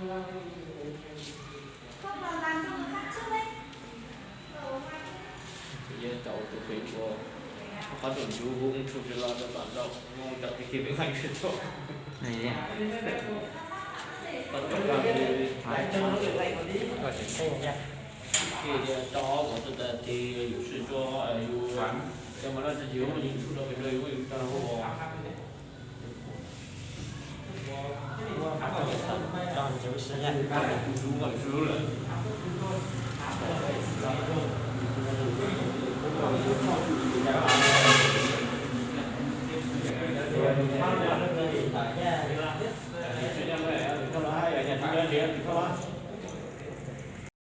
Không còn làm cho người khác trước đấy. Tus pem ua qhov rooj ntsuv hu ntsuj tsis los rau tom ntau, mus rau qhov kev pem nqaij sib tuaj. Tau rau kuv tus tis yus sib tso, yus cov mas no tsis yus yus sub rau pem rau yus yus tso rau.